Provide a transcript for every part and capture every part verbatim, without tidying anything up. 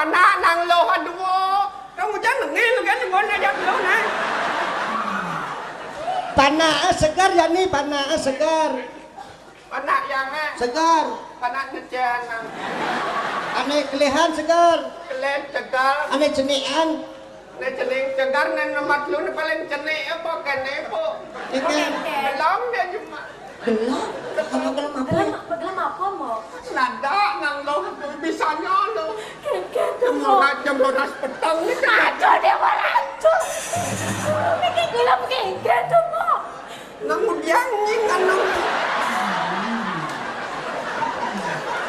Anak nang luh aduh. Kamu jangan nengil kan, gua ajak lu, nah. Panak segar ya ni, panak segar. Panak yang, eh. Segar. Panak ngecen, nah. Ane kelehan segar. Kelen segar. Ane cenian. Ane cening segar, ane lemat lu, ane paling cenik apa, kene apa? Kene. Belum dia cuma. Gelem? Kamu gelem apa? Gelem, gelem apa, Mbok? Nada nang lo, bisanya lo. Kengken tuh, Mbok. Jam dua belas petang ni. Aduh, dia malah aduh. Mikir gelem kengken tuh, Mbok. Nang udiang ni, nang.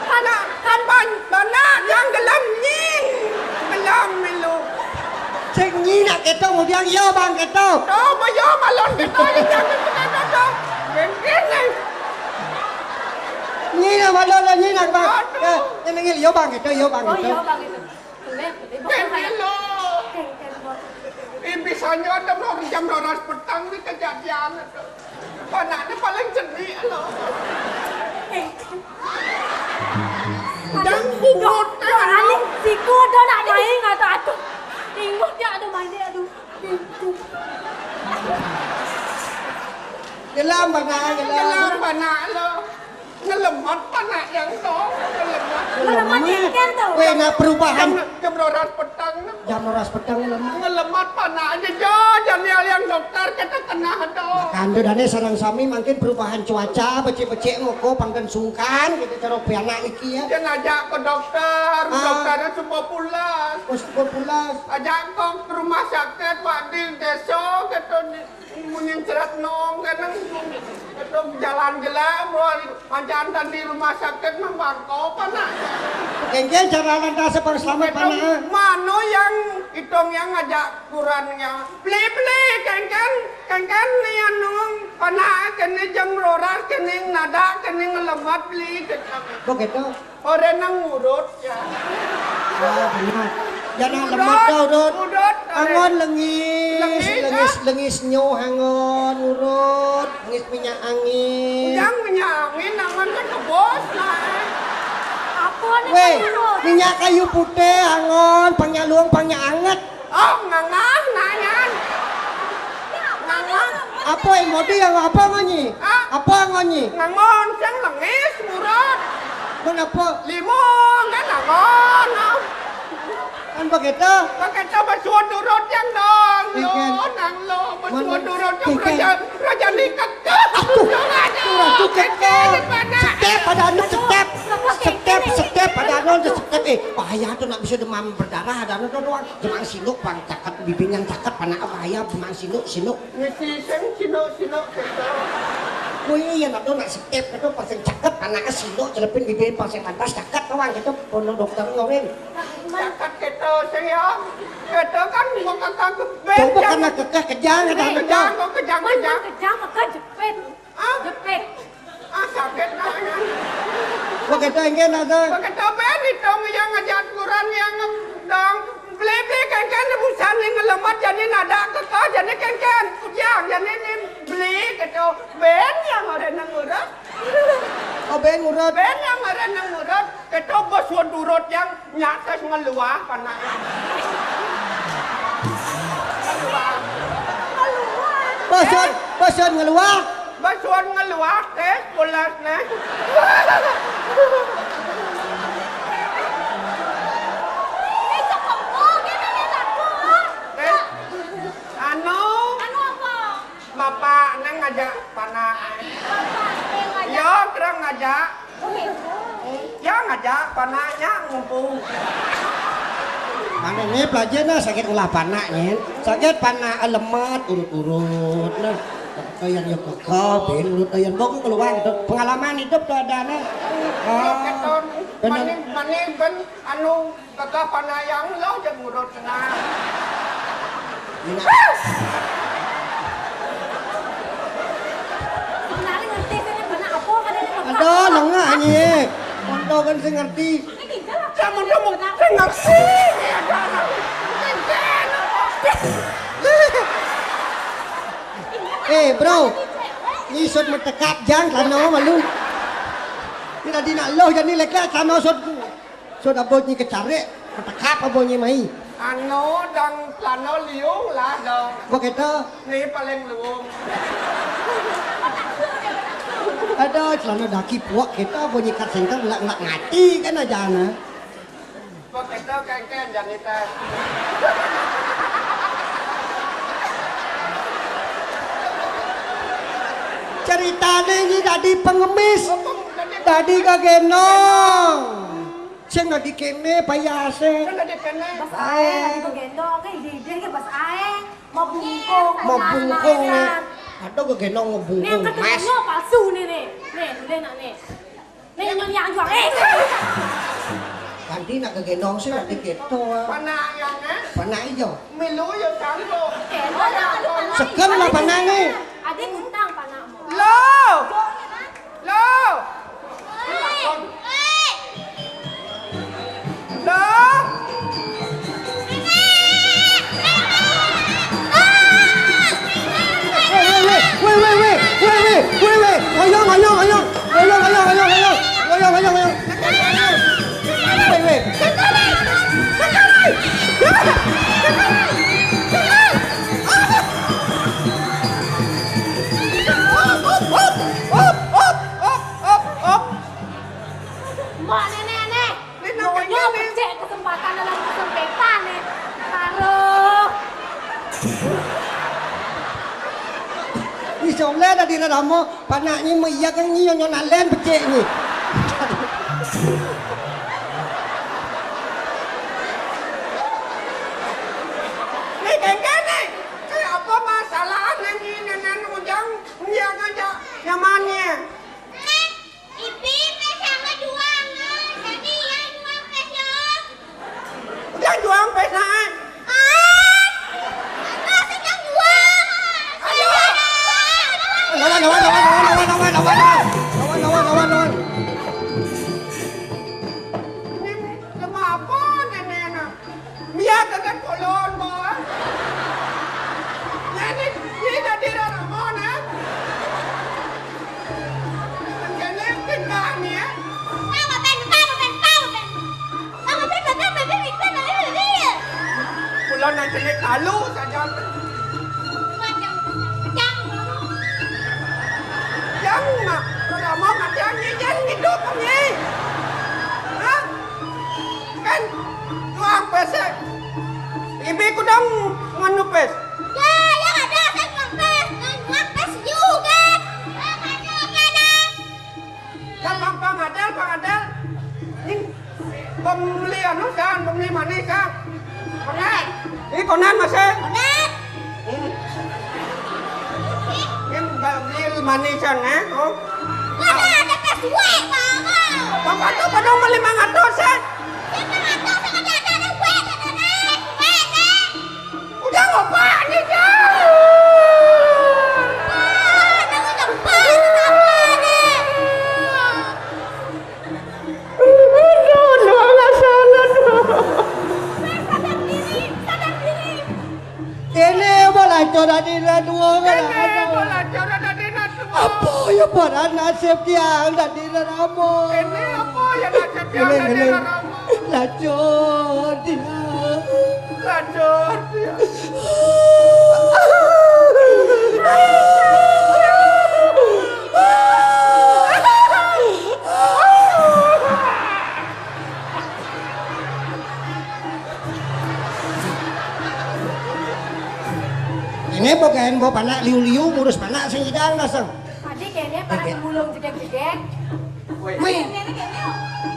Kan, kan ban-, bana yang gelem ni. Gelem milu. Sing nyi nak keto, ngudiang yo bang keto. To, ba yo malon keto, ni jangan keto to. Mungkin ni. Nyi nak malon lah, nyi nak bang. Aduh. Eh, ni nengil yo bang keto, yo bang keto. Oh, yo bang keto. Boleh, boleh. Kengken lo. Kengken, Mbok. Eh, bisanya ada mau jam dua belas petang ni kejadian. Anaknya paling cenik lo. Kengken. Dan pungut, eh, aling siku ada nak main atau aduh. Ingut dia ada main dia, aduh. Gelem bana, gelem. Gelem bana lo. Ngelemat panak yang to. Ngelemat. Ngelemat kengken to. Weh, nah perubahan. Jam, jam dua belas petang. Jam dua belas petang ngelemat. Ngelemat panak aja, jo. Janial yang dokter kita kena to. Kan tu dane sareng sami mangkin perubahan cuaca, becik-becik ngoko pangken sungkan, gitu, cara pianak iki ya. Dia ngajak ke dokter, ah. Dokternya sumpah pulas. Oh, sumpah pulas. Ajak ke rumah sakit, Pak, di desa, gitu. Munyin cerat nong, kadang itu jalan gelap, wah, pancen tadi rumah sakit membangkau, panak. Kengken cara lantas sepang selamat, panak. Mano yang itong yang ngajak kurannya. Beli, beli, kengken, kengken ni anu, panak kene jam roras, kene nada, kene ngelemat, beli, kengken. Begitu. Ora nang urut, ya. Ah, bener. Ya nang lemat dah, urut. Urut, ora. Angon lengis, lengis, lengis, ah. Lengis nyoh angon, urut. Lengis minyak angin. Yang minyak angin, angon kan kebos, nah. Apa ni? Weh, minyak kayu putih, angon, pang nyak luung, pang nyak anget. Oh, ngangah, nanyan. Ngangah. Apa yang mau dia, apa ngonyi? Ah? Apa ngonyi? Ngangon, sing lengis, murut. Kenapa? Limo, kan ngangon, ah. Kan begitu? Begitu, basuh durut yang dong. Lo, nang lo, basuh durut yang raja, raja ni kekeh. Aduh, aduh, kekeh. Setep pada anu, setep. Setep, setep pada anu, setep. Eh, bahaya tu nak bisa demam berdarah, ada anu tu doang. Jemang sinuk, pang caket, bibing yang caket, panak bahaya, jemang sinuk, sinuk. Ngisi sing sinuk, sinuk, sinuk. Oh iya, nak tu nak setep, tu pasang caket, panak sinuk, celepin bibir, pasang lantas caket, kawan, gitu, kono dokter ngorin. Caket gitu, sing ya. Gitu kan, gua kata ke ben, coba kena kekeh, kejang, kejang, kejang, kejang. Kejang, kekeh, jepit. Ah? Jepit. Ah, sakit tangan. Begitu enggak, Nata? Begitu ben itu yang ngajak kurang yang dong. Beli-beli kengken busan yang ngelemat, jadi nada kekeh, jadi kengken. Ya, jadi ini beli gitu. Ben yang ada nang urut. Oh, ben urut. Ben yang ada nang urut. Gitu bos urut yang Nyates ngeluah, panak. Ngeluah. Bos Yun, eh? Bos Yun ngeluah. Bos Yun ngeluah, tes pulas, neh. Eh, cakep, oh, dia nanya aku, ah. Eh, anu. Anu apa? Bapak neng ngajak panak. Bapak neng ngajak. Yo, terang ngajak. Ya ngajak panaknya ngumpul. Mana ni pelajar nah sakit ulah panak ni. Sakit panak lemat urut-urut nah. Kayan ya kekal, ben urut kayan bok keluar gitu. Pengalaman hidup tu ada nah. Ah, benar. Mani, mani ben anu Kakak panayang lo je ngurut senang. Sebenarnya ngerti kan yang mana apa kan ini apa? Ada nengah ni. Kondo kan sing ngerti. Ini kan lah. Sama kamu sing ngerti. Eh, bro. Ni sud metekap jang lano malu. Ni tadi nak loh jadi lekak lano sud. Sud abot ni kecarik. Patekap apa nyi mai? Anu, dang celana liung lah dong. Begitu. Ni paling luung. Ada celana daki puak kita apa nyikat singkat nggak nggak ngati kan aja na. Begitu kan kan jadi teh. Ceritane ini tadi pengemis, tadi gagenong. Sing lagi kene payase. Kan ada kene. Bas ae, lagi begendong, kan ide-ide kan bas ae. Mau bungkung, mau bungkung nih. Ada gegendong mau bungkung. Nih, yang ketemunya palsu nih, nih. Nih, boleh nak nih. Nih, yang yang jual. Eh. Tadi nak gegendong sih lagi gitu. Panak yang eh? Panak ijo. Milu yo canggo. Eh, ada. Seger lah panaknya. Ada bintang panakmu. Lo. Lo. Lo. Weh, weh, weh. Weh, weh, weh. Weh, weh, weh. Weh, weh. Weh, weh. Oyong, oyong, oyong. Oyong, oyong, oyong, oyong. Oyong, oyong, oyong. Weh, weh. Hop, hop, hop, hop, hop, hop. Mbok nenek-nenek. Nenek nyonya nenek. Becek kesempatan dalam kesempetan nih. Taruh. Ih, soalnya ada di dalam mau panaknya mau iya kan nyi nyonya nalen becek nih. Nih, kengkene. Kayak apa masalah neng ini neng ujang dia ngajak nyamannya. Ibi pes yang ngejuang, jadi ya juang pes yo. Udah juang pes nah. Ah, aku sedang juang. Ayo. Lawan, lawan, lawan, lawan, lawan, lawan, lawan, lawan, lawan, lawan, lawan. Ini lemah apa nenek anak? Biar tetap kolon, Bos. Jadi, ini jadi ramon, eh? Jadi, pindah nih, eh? Bang, Bang, Bang, Bang, Bang, Bang. Bang, Bang, Bang, Bang, Bang, Bang, Bang, Bang. Pulang nanti lalu saja. Yang nak, ramon mati, yang hidup, nih. Hah? Kan tuang pes. Ibi ku dong nganu pes. Ya, yang ada saya tuang pes. Ngan tuang pes juga. Makanya kadang. Kan Bang Pangadel, Pangadel. Ini pembeli anu kan, pembeli manis kan. Konan. Ini konan masih. Konan. Hmm. Ini beli manis kan, eh? Oh. Ada, ada pes gue, Bang. Bapak tuh pada beli mangatos, eh? Lima ratus sama dia ada, ada gue, ada, ada, ada gue, ada. Udah ngopak nih, Jang. Ah, ada udah pas, apa nih? Aduh, aduh, nggak salah, aduh. Sadar diri, sadar diri. Ini bola coran di dua. Ini bola coran di dua. Apa ya bola nasib dia tadi ramo? Ini apa ya nasib dia tadi ramo? Lacur dia. Lacur dia. Ini pokoknya mau panak liu-liu ngurus panak sing idang dasar. Tadi kayaknya para pemulung jegek-jegek. Wih. Wih. Ini kayaknya.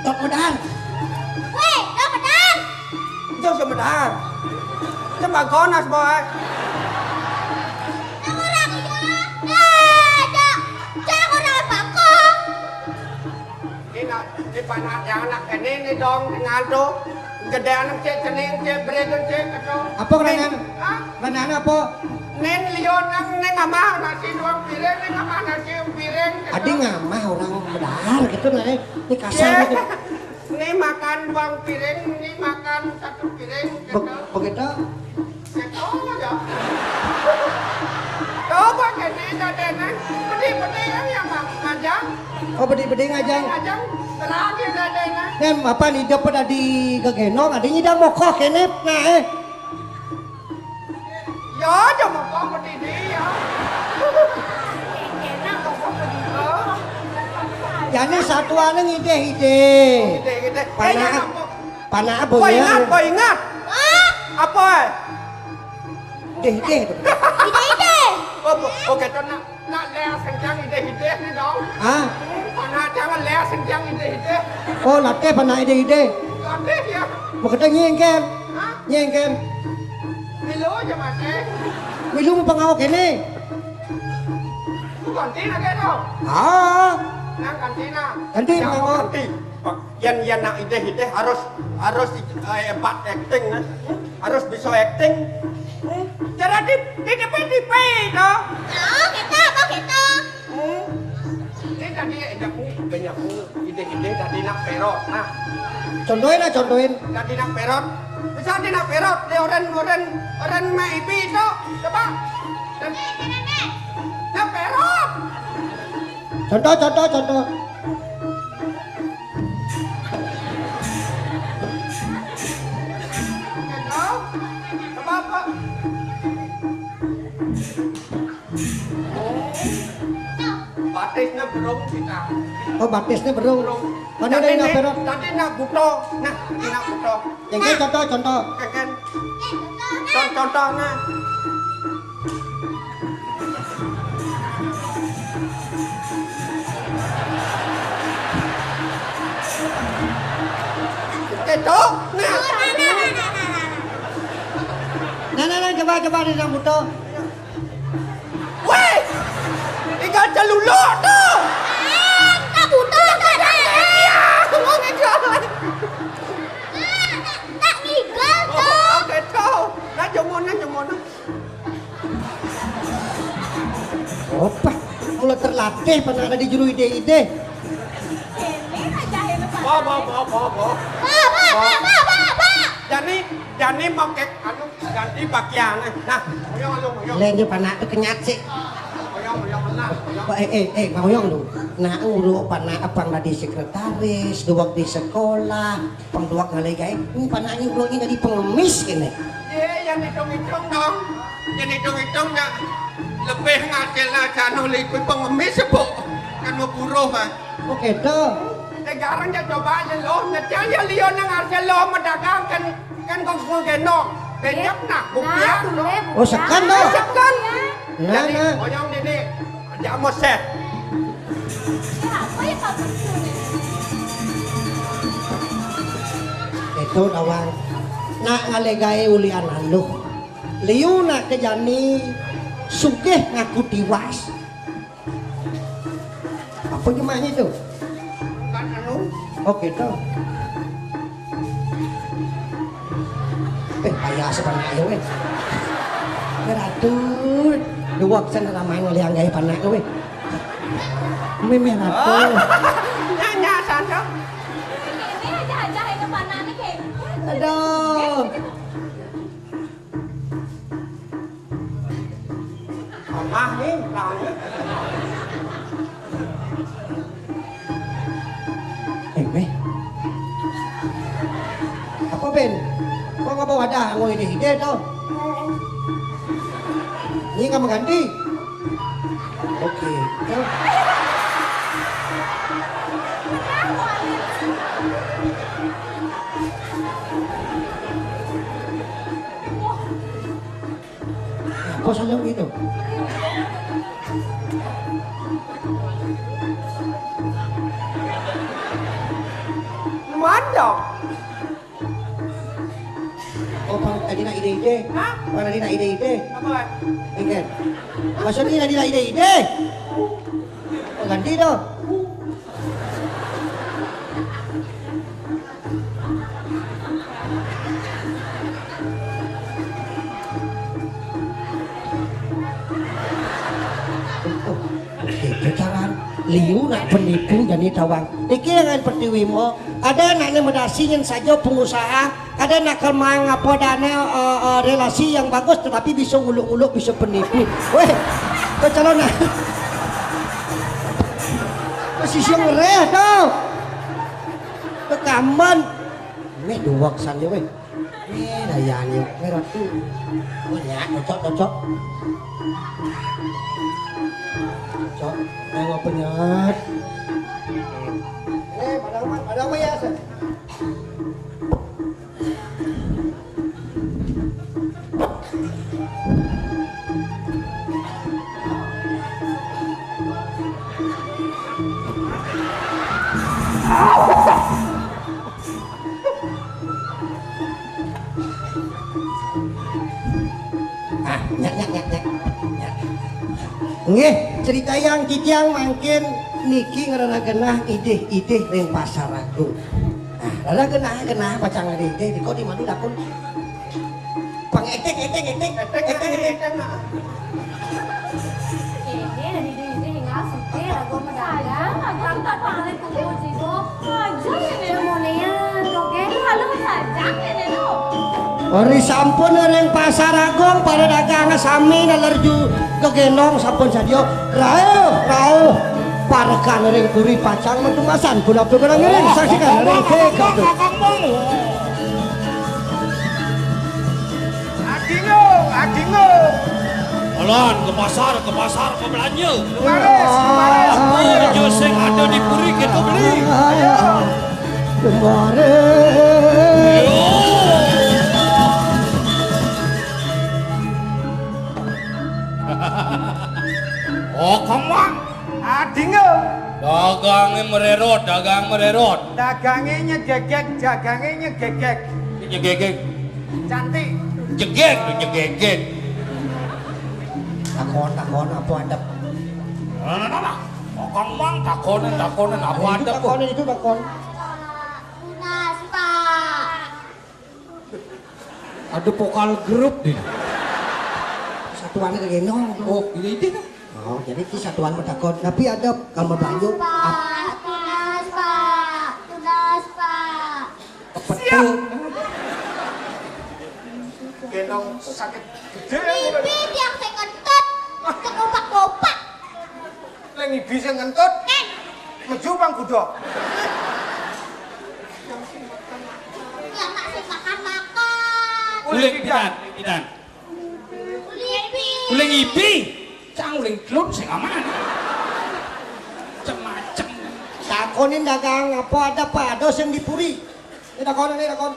Tok Medan. Wih, Tok Medan. Jauh ke Medan. Jembang konas, boy. Orang iya. Nah, Cok. Cok, orang apa kok? Ini nak, ini panak yang anak ini, ini dong, dengan tuh. Gede anak cek, cening cek, beri cek, keco. Apa kerangan? Hah? Mana apa? Neng Leon nang neng amah nasi dua piring, neng amah nasi piring. Adi ngamah orang bedahar gitu nah, eh. Ini kasar gitu. Ini makan dua piring, ini makan satu piring gitu. Begitu. Gitu ya. Coba jadi tadi neng, bedi-bedi kan yang ngajang. Oh, bedi-bedi ngajang. Ngajang. Terakhir dah, dah, dah. Kan apa ni, dia pada di gegenong, ada nyidang mokoh kene, nah, eh. Ya, aja mokoh ke diri, ya. Enak mokoh ke diri. Jane satuane ngidih-idih. Ngidih-idih. Eh, Panak, ya, apa? Panak boy ingat, boy ingat. Apa, eh? Idih-idih. Idih-idih. Oh, bo-, oh, gitu, nak. Nak les kencang idih-idih ni dong. Hah? Mana jangan les kencang idih-idih. Oh, latih panak idih-idih. Latih ya. Makata nyengkem. Hah? Nyengkem. Milu aja mati. Milu mau pangawak ini. Lu ganti nak gitu. Ah. Nah, ganti nak. Ganti, ganti. Yen, yen nak idih-idih harus, harus, eh, hebat acting, eh. Harus bisa acting. Cara di, di depan di pay, no? Oh, gitu, kok gitu? Hmm. Ini tadi idahku, banyak idih-idih tadi nak perot, nah. Contohin lah, contohin. Tadi nak perot. Bisa di nak perot, di orang, orang, orang mah ibi itu. Coba. Dan nak perot. Contoh, contoh, contoh. Batisnya belum kita. Oh, batisnya belum. Belum. Mana ada yang nak perot? Tadi nak buto. Nah, tadi nak buto. Yang kayak contoh, contoh. Kan, kan. Con-, contohnya. Ketok. Nah. Nah, nah, nah, coba, coba, dia nak buto. Weh, tinggal celuluk tu. Eh, tak buto, tak ada. Ya, mau ngejar. Tak, tak ngigal tu. Oh, ketok. Nah, jomon, nah, jomon. Opa, mula terlatih panak ada di juru idih-idih. Ba, ba, ba, ba, ba. Ba, ba, ba, ba, ba, ba. Jani, jani makai anu ganti pakaian, eh. Nah, oyong, oyong, oyong. Lain dia panak tu kenyat sih. Oyong, oyong, nah, oyong. Ba, eh, eh, eh, Bang Oyong tu. Nah, uruk panak apang dadi sekretaris, duweg di sekolah. Pang duweg ngalih gaé, hmm, panakné uluné dadi pengemis kéné. Yé, yén itung-itung dong. Yén itung-itung ya lebih ngasilna jano lebih pengemis, Bu. Kan mau buruh, ah. Oh, gitu. Eh, garang ya coba aja lo. Nyecil ya liyo nang ngasil lo medagang kan, kan kok gendong. Becek nah, buktian lo. Oh, sekan to. Sekan. Nah, jadi, nah. Oyong dini. Aja moseh. Itu nawang. Nak ngalih gaé ulian aluh. Liu nak kejani sugih ngaku tiwas. Apa jemaknya itu? Kan anu. Oh, gitu. Eh, payah sebenarnya, weh. Ratu, duweg sana ramai ngoleh anggai panak, weh. Mimih Ratu. Nyanyi sana. Ini aja-aja ini panaknya kayak. Aduh. Mamah nih, tangan. Eh, Meh. Apa, Ben? Kok ngapa wadah ngau ini ide to? Ini kamu ganti? Oke. Apa saja gitu? Mandok. Oh, Bang, tadi nak ide-ide. Hah? Bang, tadi nak ide-ide. Apa? Enggak. Maksudnya tadi nak ide-ide. Oh, ganti dong. Itu jangan liu nak penipu jani tawang. Iki yang pertiwi mo, ada anaknya medasi nyen saja pengusaha, ada nak kemang apa dana, eh, eh, relasi yang bagus tetapi bisa nguluk-nguluk, bisa penipu. Weh, kau calon nak. Kau sisi ngereh tau. Aman. Nih duwek san yo weh. Nih dayan yo. Nih ratu. Oh ya, cocok, cocok. Cocok. Nang apa nyat? Eh, pada aman, pada aman ya, Sen? Ah, nyak, nyak, nyak, nyak. Nggih, crita yang titiang mangkin niki ngrereh genah idih-idih ring Pasar Agung. Nah, rereh genah-genah pacang idih-idih, diko di mana lakun? Pang etik, etik, etik, etik, etik. Ini ada di sini, tinggal sempit, lagu pedagang, lagu tempat paling kumpul jiwa. Aja ini. Cemonean, oke? Halo saja ini, loh. Ori sampun ring Pasar Agung, para dagang sami nalerju gegendong sampun sadia. Rauh, rauh. Parekan ring puri pacang matumbasan, punapa kurang ngiring, saksikan ring K K P. Adingo, adingo. Alan, ke pasar, ke pasar, ke belanja. Leres, leres. Apa aja sing ada di puri kita beli. Kemarin. Yo. Oh, kemang. Adingo. Dagange mererot, dagang mererot. Dagange nyegegek, dagange nyegegek. Nyegegek. Cantik. Jegek, nyegegek. Takon, takon, apa adep? Nah, nah, nah, nah. Kok kemang takonin, takonin, apa adep? Takonin itu takon. Tunas, Pak. Ada vokal grup deh. Satuan ke gendong. Oh, ini, ini. Oh, jadi ki satuan matakon. Tapi ada gambar banyu. Pak, tunas, Pak. Tunas, Pak. Kepetu. Gendong sakit gede. Mimpi tiang sing ngentut. Sing opak-opak. Lek ngibi sing ngentut. Meju pang gudok. Ya, mak sing makan-makan. Uling pidan, pidan. Uling ibi. Uling ibi. Cang uling telun sing aman. Macem-macem. Takonin dagang apa ada, Pak? Ada sing di puri. Ini takon, ini takon.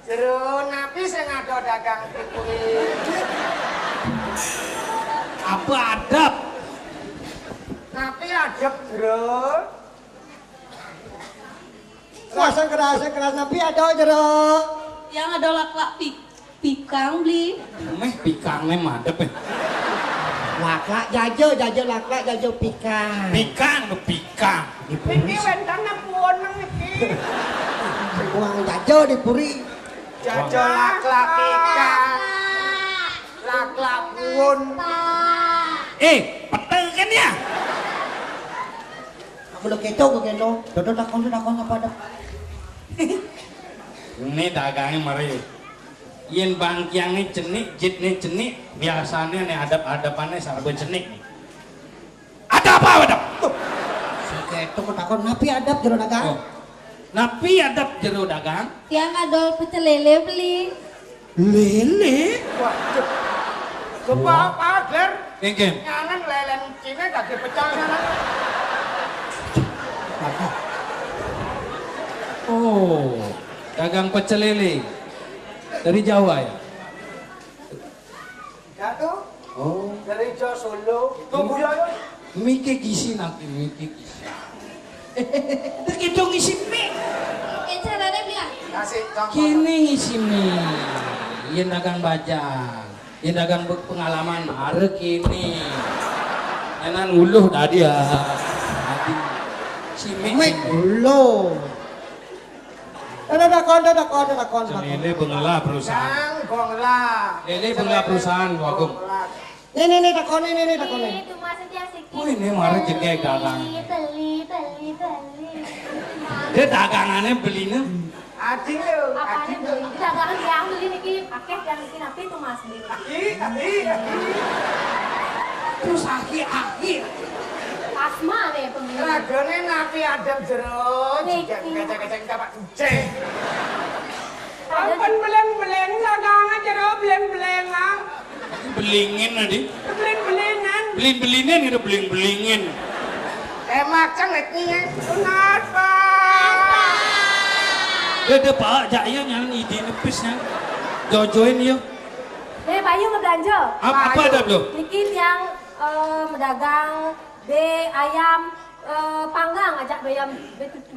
Jero napi sing ada dagang di puri? Apa adep? Napi adep, Jero? Wah, sing keras, sing keras, napi ada, Jero? Yang ada laklak pi-, pikang, beli. Meh pikangne madep, eh. Laklak jaja, jaja laklak, jaja pikang. Pikang, lho, pikang. Di puri. Niki wénten napa wonten niki? Wong jaja di puri. Jaja laklak pikang. Laklak puun. Eh, peteng kan ya? Aku udah keto, gue keto. Dodo takon, takon apa ada? Ini dagangnya mari. Yen bangkiange cenik, jitne cenik, biasane nek adep-adepane sarba cenik. Ada apa, adep? Tuh. Sing keto takon, napi adep jero dagang? Oh. Napi adep jero dagang? Tiang adol pecel lele beli. Lele? Waduh. Gempa apa, Gler? Nggih. Nyangan lelen Cina dadi pecel nyangan. Oh, dagang pecel lele. Dari Jawa ya? Jatuh. Oh. Dari Jawa Solo. Tunggu ya, ya. Mike gisi nanti, mike gisi. Begitu ngisi mie. Oke, caranya bilang. Kasih contoh. Kini ngisi mie. Yen dagang bajang. Yen dagang be-, pengalaman, are kini. Enan nguluh tadi ya. Tadi. Si mie. Mik, lo. Ada takon, ada takon, ada takon, ada takon. Lele bengelah perusahaan. Yang bengelah. Lele bengelah perusahaan, Wagung. Nih, nih, nih, takon, nih, nih, nih, takon, nih. Itu maksudnya sih. Wih, ini marah jegeg dagang. Beli, beli, beli, beli. Dia dagangannya belinya. Ading lho, apa ading lho. Ini dagangan yang beli niki, akeh yang niki, tapi itu Mas beli. Aki, aki, aki. Terus aki, aki. Pas Mane pemilik? Ragane napi adem jero, niki. Jika kecek-kecek tapak kucing. Ampun, beleng-beleng, dagangan jero, beleng-belengan. Belingin tadi. Beleng-belengan. Belin-belinen gitu, beling-belingin. Eh, makan lagi, ya. Kenapa? Udah, udah, Pak, jak ya, nyalan ide nepis, ya. Jojoin, ya. Eh, Pak Yu ngebelanja. Apa, apa ada, Bro? Niki tiang, eh, medagang be ayam, eh, panggang, ajak be ayam, be tutu.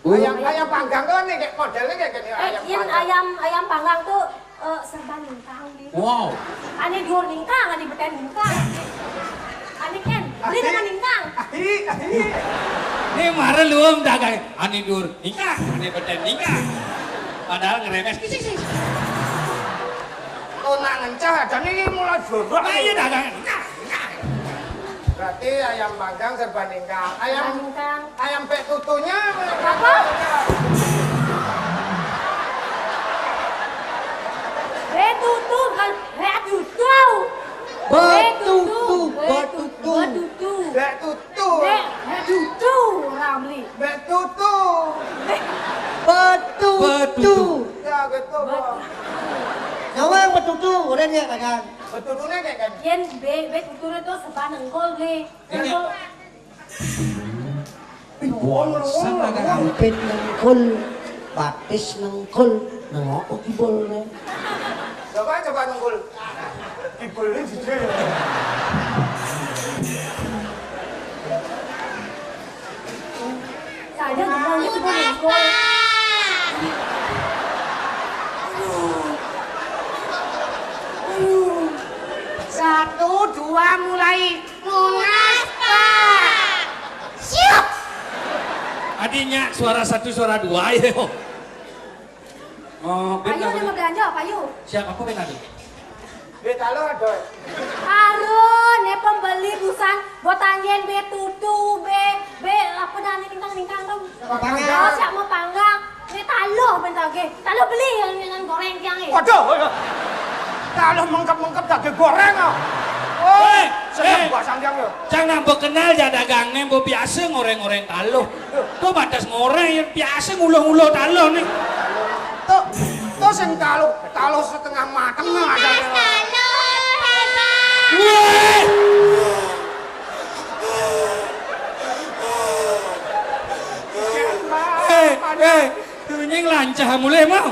Ayam, ayam panggang tuh nih, kayak modelnya kayak gini, eh, ayam panggang. Ayam, ayam panggang tuh, eh, serba ningkang, gitu. Wow. Ane duur ningkang, ane beten ningkang. Ane ken, beli dengan ningkang. Ahi, ahi. Ini marah lu, Om, dagang. Ane duur ningkang, ane beten ningkang. Padahal ngeremes. Kis, kis, kis. Oh, nak ngencah aja nih, mulai jorok. Nah, iya, dagang. Ningkang, ningkang. Berarti ayam panggang serba ningkang. Ayam, serba ningkang. Ayam pek tutunya. Apa? Pek tutu, bukan pek tutu. Betutu, betutu. Betutu. Pek tutu. Pek, pek tutu, Ramli. Pek tutu. Betutu. Betutu. Ya, gitu, Bang. Betutu. Nyawang betutu, udah dia kan. Betutune kayak kan. Yen be, be tutu itu serba nengkul, be. Iya. Nengkul. Wongsan agak hampit nengkul, batis nengkul, nengok kibul ne. Coba, coba nengkul. Kibul ini jujur. Saya juga nengkul. Satu, dua, mulai. Nunas, Pak. Siap. Adinya suara satu, suara dua, ayo. Oh, ben. Ayo, apa? Udah mau belanja, Pak Yu. Siap, apa ben tadi? Be talo ada. Aduh, ne pembeli busan, botanyen be tutu, be, be, apa dah, ningkang-ningkang dong. Panggang. Oh, siap mau panggang. Ini taluh ben daging. Taluh beli yang, yang goreng tiang ini. Waduh, waduh. Taluh mengkep-mengkep daging goreng, ah. Oh, eh, seneng eh. Buat sang tiang, ya. Cang nak mbok kenal ya dagange, mbok biasa ngoreng-ngoreng taluh. Tuh batas ngoreng ya biasa nguluh-nguluh taluh nih. Tuh, tuh sing taluh, taluh setengah mateng ada. Mas, taluh, hebat. Weh. Eh, eh, nying lancah mulai mau.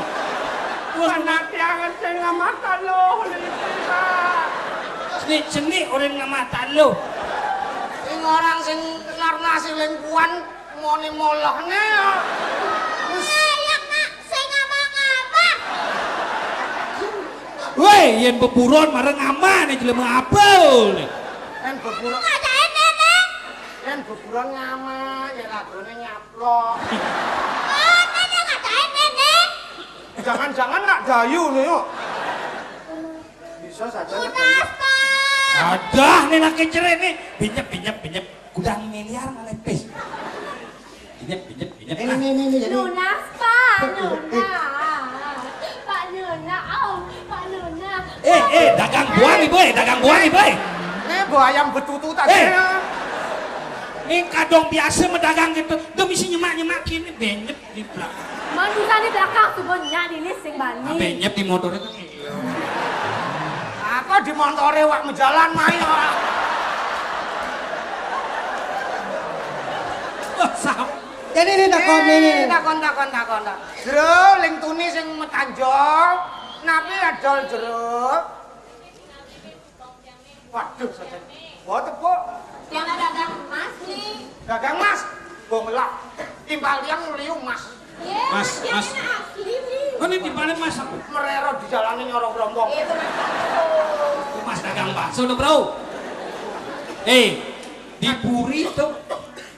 Terus anak yang sing ngamatan lo, Pak. Seni-seni orang ngamatan lo. Sing orang sing narnasi lingkuan moni molohne. Ayo, Kak, sing ngapa-ngapa. Weh, yen beburon marang amane jelema abul. Yen beburon. Ngadain, Nenek. Yen beburon ngama, yen lagone nyaplok. Oh, Nenek ngadain, Nenek. Jangan-jangan nak dayu nih, yuk. Bisa saja nak dayu. Tunas, Pak. Adah, nih nak kecerit nih. Binyep, binyep, binyep. Gudang miliar malah pis. Binyep, binyep, binyep. Ini, ini, ini, ini, jadi. Nunas, Pak, nunas. Pak Nuna, oh, Pak Nuna. Eh, eh, dagang buah nih, boy, dagang buah nih, boy. Ini buah ayam betutu tadi. Eh. Ini kadang biasa medagang gitu. Udah mesti nyemak-nyemak gini, benyep di belakang. Manusia di belakang tuh, Bon, nyak ini sing bani. Ah, benyep di motor itu. Apa di montore wak mejalan main ora? Wah, sam-, jadi ini takon ini. Eh, takon, takon, takon, takon. Jero, ling tuni sing metanjol. Napi adol jero? Waduh, saja. Buat tepuk. Yang dagang emas nih. Dagang emas. Gua melak. Timpal tiang liu emas. Iya, Mas, Mas, yang Mas. Ini asli nih. Kan ini timpalnya Mas. Mererot di jalanan nyorong rombong. Itu Mas. Itu Mas dagang bakso tuh, Bro. Eh, di Puri tuh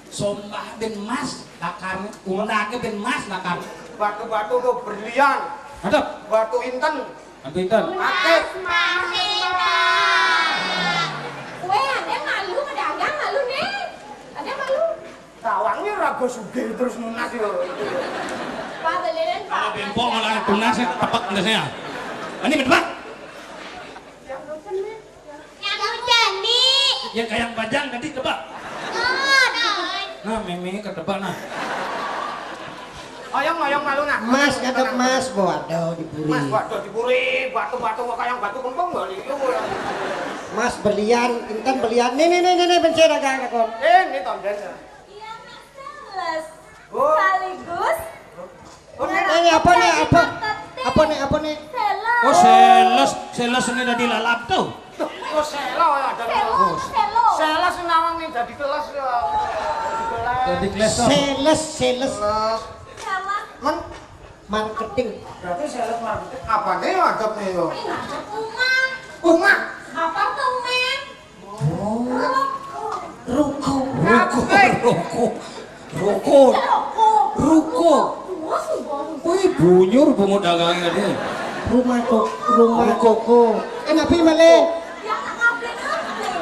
sombah ben Mas, lakarnya, undangnya ben Mas, lakar. Batu-batu tuh berlian. Ada? Batu inten. Batu inten. Aktif. Weh, ada malu pedagang malu nih. Ada malu. Tawangnya raga sugih terus nunas yo. Pak beliin, Pak. Kalau bempok malah tunas ya, tepek tunas ya. Ini betul, Pak? Yang hujan nih. Yang kayak bajang tadi, coba. Tuh, Nah, méméné ketebak nah. Oyong, oyong malu nah. Mas, ngadep Mas, waduh diburi. Mas, waduh diburi, batu-batu kok kaya batu kempung lho iki. Mas berlian, inten berlian. Nih, nih, nih, nih, nih, ben sira gak kon. Eh, ini tonden. Iya, Mas, sales. Oh. Sekaligus. Oh, ini apa nih? Apa? Apa nih? Apa nih? Sales. Oh, sales. Sales ini tadi lalap tuh. Tuh, kok selo ya ada. Selo, selo. Sales nawang nih jadi kelas ya. Jadi kelas. Jadi kelas apa? Sales, sales. Kelas. Sales. Men Marketing. Berarti sales marketing. Apa nih ngadep nih yo? Ini ngadep rumah. Rumah. Apa tuh, Men? Oh. Ruko. Ruko. Ruko. Ruko. Ruko. Ruko. Wih, bunyur bungut dagangnya dia. Rumah kok, rumah koko. Eh, napi malih? Ya, nggak ngabling-ngabling.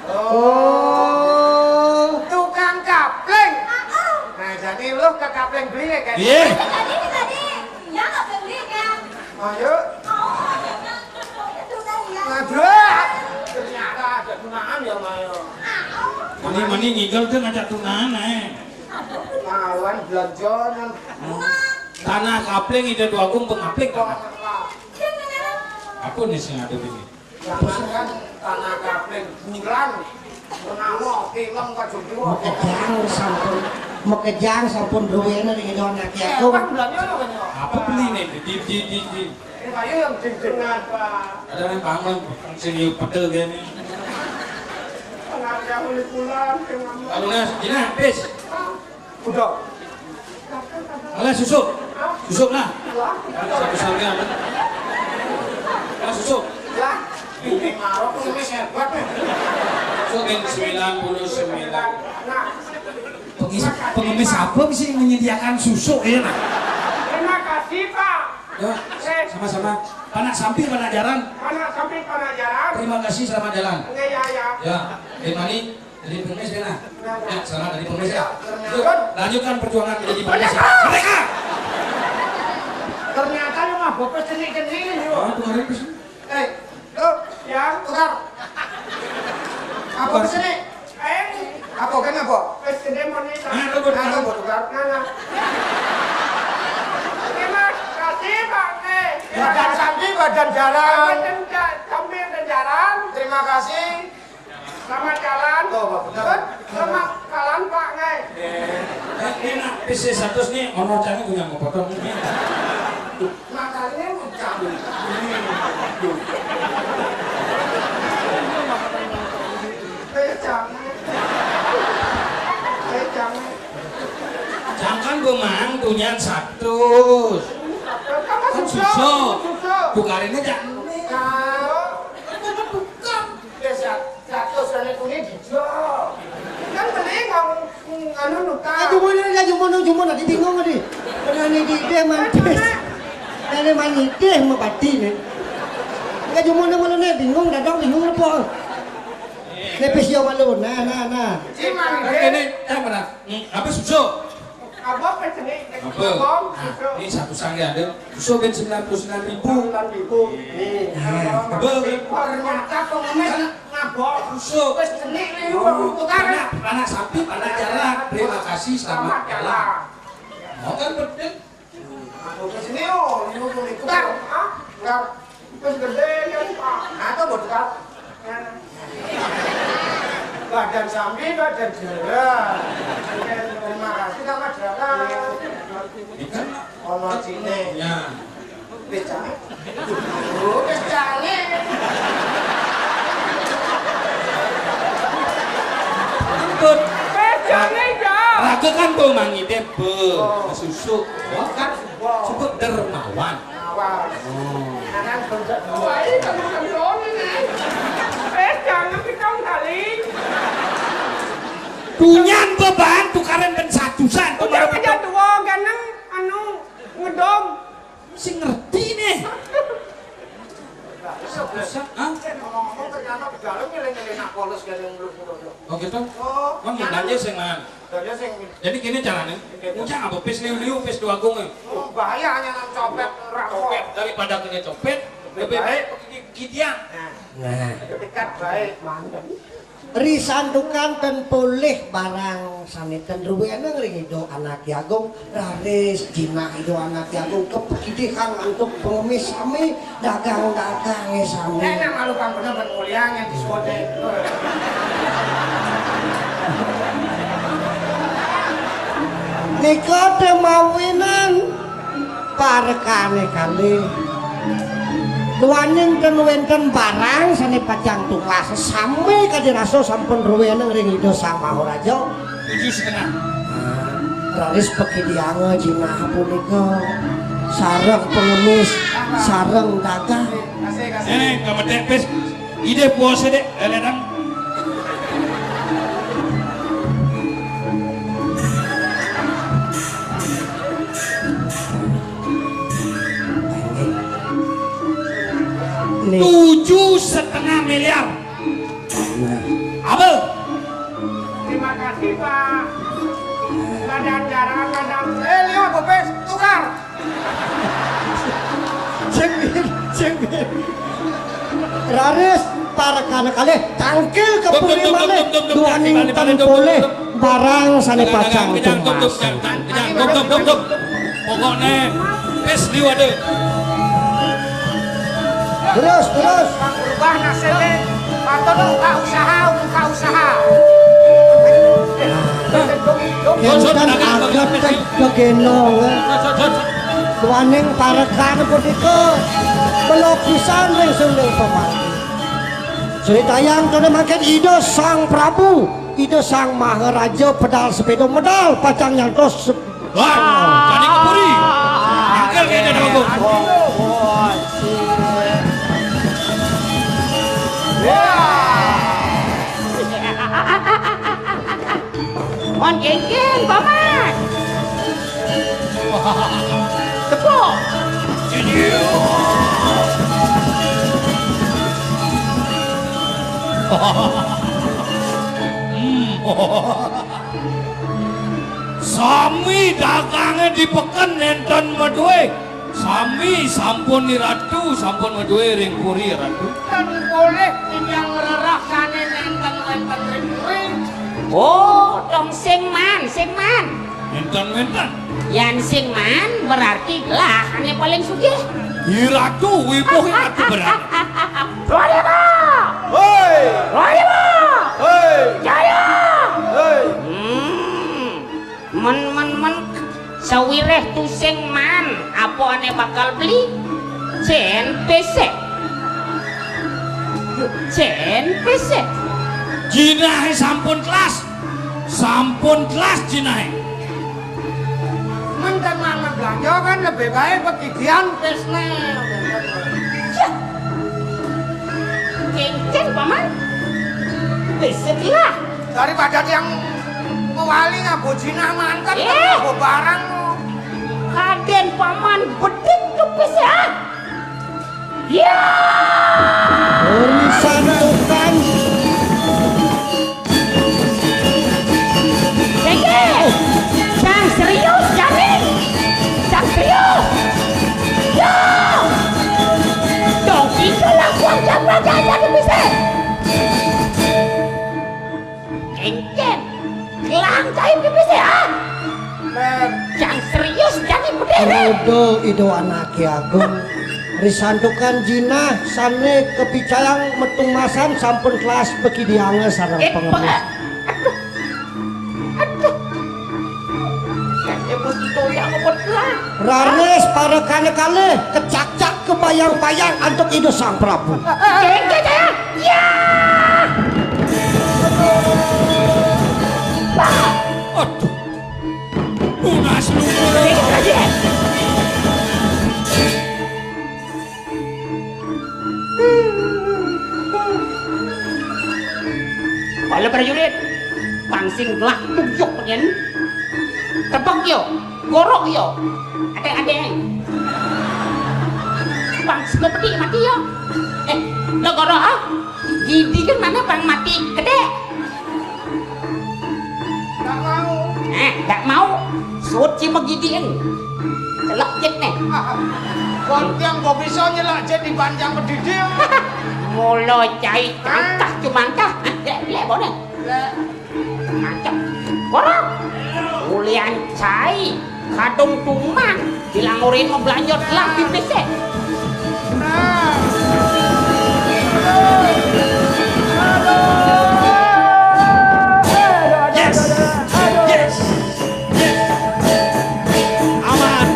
Oh. Tukang kapling. Ah, ah. Nah, jadi lu ke kapling beli ya, kan? Iya. Tadi, tadi. Ya, nggak beli, kan? Ayo. Oh, ya, kan? Itu tadi, ya. Aduh, ternyata ada tunangan ya, Mayo. Ah, oh. Mani, mani ngigel tuh ngajak tunangan, eh. Lawan belanjaan. Tanah kapling ide dua agung pengapling tanah. Apa nih sing ada ini? Jangankan tanah kapling, bulan. Menawa film kok jodoh. Mekejang sampun, mekejang sampun duwene ning anak aku. Apa bulannya lo kan? Apa beli nih? Di, di, di, di. Ini kayu yang ding-dingan, Pak. Ada yang bangun, sing yuk petel gini. Tengah jam ini pulang, dengan Kalau nggak, gini, habis. Udah. Alah, susuk. Susuk lah. Satu sampean. Lah, susuk. Lah, ini marok pengemis hebat nih. Susuk yang sembilan puluh sembilan. Nah, Pengemis, pengemis apa sih menyediakan susuk ya, nah? Terima kasih, Pak. Ya, eh, sama-sama. Panak sampi, panak jaran. Panak sampi, panak jaran. Terima kasih, selamat jalan. Iya, iya, iya. Ya, dari mana? Dari pengemis ya, nah. Ya, selamat dari pengemis ya. Yuk, lanjutkan perjuangan menjadi pengemis ya. Merdeka! Ternyata lu mah bopes cenik-cenik, yuk. Oh, kemarin ke sini. Eh, lu, ya, tukar. Apa pesen nih? Eh, apa kan apa? Wis gede mau nih. Ah, lu, lu, tukar. Nah, nah. Terima kasih, Pak, nih. Badan sampi, badan jaran. Badan ja-, sampi, badan jaran. Terima kasih. Selamat jalan. Tuh, Pak, bener. Selamat jalan, Pak, nih. Eh, enak, P C seratus nih, ono cangnya punya mau potong. Makanya lu cabut. Eh, jangan. Eh, jangan. Jangan gue mang tunyan seratus. Kan susah. Susah. Bukarinnya jangan. Nah. Kan bukan. Biasa. Seratus rene kuwi dijo. Kan mending ngomong anu nuka. Aduh, mana aja, mana, cuma nanti bingung tadi. Mana ini di deh mantis. Mana mani deh mau pati nih. Enggak cuma mana, mana nih bingung, dadang bingung apa? Lepis yo malu, nah, nah, nah. Cimang Ini, deh. Eh, mana? Hmm, apa susu? Apa, apa jenis? Apa? Apa? Nah, ini satu sangge ada. Susu ben sembilan puluh sembilan ribu. Sembilan ribu. Nih, Nah, apa? Apa? Ternyata pengemis ngabok. Susu. Wis jenik nih, Oh, tukar. Anak, anak sapi, anak jalan. Terima kasih, selamat Selamat jalan. jalan. Mau kan betul? Aku ke sini, oh, ini mau ikut. Tukar. Hah? Tukar. Wis gede kan, Pak. Nah, itu mau tukar. Badan sampi, badan jalan. Terima kasih sama jalan. Ikan Ono cine. Ya. Wis jane. Oh, wis jane. Ampun. Wis jane, ya. Raga kan tuh mangi deh, be. Oh. Susu. Wah, kan Wah. Cukup dermawan. Awas. Oh. Anak bangsa dua ini kamu kami ini. Wis jane kita kali. Dunyan beban tukaran ben satusan. Udah kemarin aja tua, ganeng, anu, ngedom. Sing ngerti nih. Satusan, ah? Ngomong-ngomong, ternyata di dalam ngiling-ngiling nak polos, ganeng, belum, belum, belum. Oh, gitu? Oh, Bang, ya, nanya sing, Man. Tanya sing. Jadi gini caranya. Gitu. Ucap apa? Pis liu-liu, pis dua gung, ya? Oh, bahaya, hanya nang copet, rampok. Copet, daripada kena copet, lebih Lebih baik. baik pergi Kidiang. Nah. Dekat baik, mantep. Risantukan ten polih barang sane ten ruweneng ring Ida Anake Agung, raris jinah Ida Anake Agung kapakidihang antuk pangemis sami, dagang-dagange sami. Enak malu pang bener ben muliang yang disebutnya. Nika te mawinan parekane kalih. Duaning ten wenten barang sane pacang tumbas sami kadi rasa sampun ruweneng ring Ida Sang Maharaja. Tujuh setengah. Nah, raris pakidianga jinah punika sareng pengemis, sareng dagang. Kasih, kasih. Eh, kametek pis. Ide puasa dek, leledang. Nih. Tujuh setengah miliar. Nah. Abel. Terima kasih, Pak. Badan jarang, badan. Eh, lihat, Bopes, tukar. Sing bin, sing bin. Raris parekana kalih tangkil kepuri malih duaning tan polih barang sane pacang tumbas. Pokokne wis liwat. Terus, terus. Berubah nasibnya. Patut buka usaha, buka usaha. Enten aget gegenong, eh. Duaning parekan punika belog pisan ring sunding pamargi. Sritayang tono mangkin Ida Sang Prabu, Ida Sang Maharaja pedal sepeda medal pacang nyantos. Wah, tadi kepuri. Angkel kayaknya ada bagus. Mon kéngkén, Paman. Tepuk. Hmm. Sami dagangé di peken nénten madué. Sami sampun Ratu, sampun madué ring puri Ratu. Ten polih titiang ngrereh sané nénten wénten ring puri. Oh, dong sing man, sing man. Nénten wénten. Yan sing man berarti gelah ané paling sugih. I Ratu, wibuh I Ratu berarti. Dua ribu. Hoi. Dua ribu. Hoi. Jaya. Hoi. Hmm. Men, men, men, sawiréh tusing man, apa ané bakal beli? Cén pésé. Cén pésé. Jinahé sampun telas. Sampun telas jinahé. Men ten mangan belanja kan lebih baik pegidian pésné. Yah. Kéngkén, Paman. Pésé lah. Daripada tiang mewali nganggo jinah manten, eh, nganggo barang. Kadén Paman bedik kepis ya. Ya. Urusan tukang. Sengke. Sang serius jani. Sang serius. Ya. Dong itu lakuang jabra jaya kepis. Kéngkén, gelang kain kepisihan. Jang serius jani bedéhé. Rada Ida Anaké Agung. Risantukan jinah sané kapicayang matumbasan sampun telas pakidianga sareng, eh, pangemis. Aduh. Aduh. Kayaknya mesti toyang apa telah. Raris parekana kalih kecakcak kebayang-bayang antuk Ida Sang Prabu. Kéngkén ya. Ya. Aduh. Lunas lunas. Kala prajurit, pang sing gelah tuyuk nyén. Tebek ya, gorok ya. Adék-adék. Pang sing bedik mati ya. Eh, lo gorok ah. Gidi kan mana pang mati gedé. Ndak mau. Eh, ndak mau. Suci magidian. Lek jit nih. Wong tiang kok bisa nyelak jit di panjang pedidi. Mula cai cangkah cumangkah. Lek, lek, bone. Lek. Macem. Ora. Ulian cai. Kadung tuman. Bilang urin mau belanja lah pipis, eh. Yes. Yes. Yes. Aman.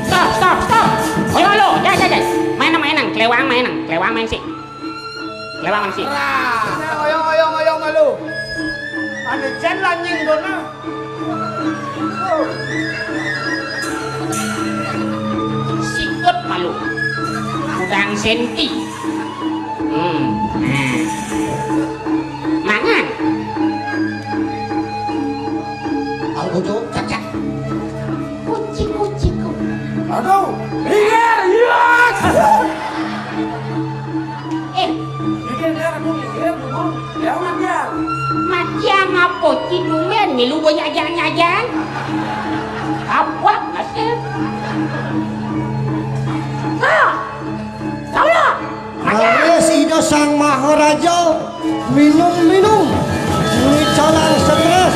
Stop, stop, stop. Ayo lo, ya, ya, ya. Main, main, kelewang, main, kelewang, main sih. Kelewang, main sih. Nah, ayo, ayo, ayo, malu. Ada jen lanying dona. Sikut malu. Udang senti. Hmm. Nah. Mangan. Aku tuh cacak. Kucing, kucing. Aduh, iya, iya. Eh, iya, iya, aduh, iya, aduh, ya, matian. Matian apa? Cidumen, milu banyak jangan-jangan. Apa? Masih. Ah, tau lah. Matian. Raris Ida Sang Maharaja, minum, minum. Ini calang stres.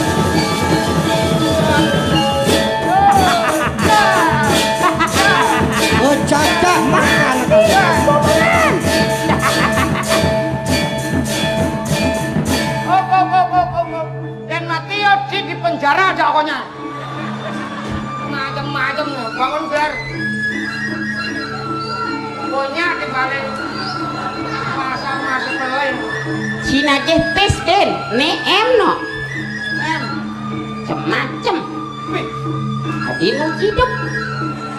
Ngecacak makan. Hop, hop, hop, hop, hop, hop. Yang mati ya di, di penjara aja pokoknya. Macem-macem nih, bangun bar. Punya di balik pasar masuk lain. Cina jeh pis, Den. Ne em no. Em. Cem-macem. Wih. Adi nu hidup.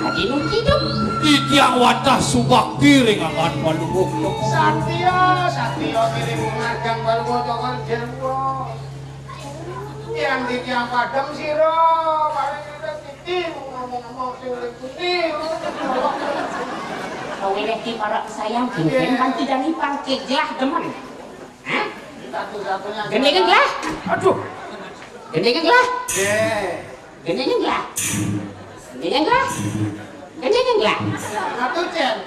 Adi nu hidup. Titiang wantah subakti ring anggan Palungguh. Satya, satya kiring ngajang Palungguh Cokor Dewa. Yang di tiang padem sira, paling kita sithik ngomong-ngomong sing uling-uling. Kaweleh ki para sayang, Nggih. Genten panti dani pangke gelah demen. Hah? Satu-satunya. Gendingan gelah? Aduh. Gendingan gelah? Nggih. Gendingan gelah? Gendingan gelah? Gendingan gelah? Satu, Cen.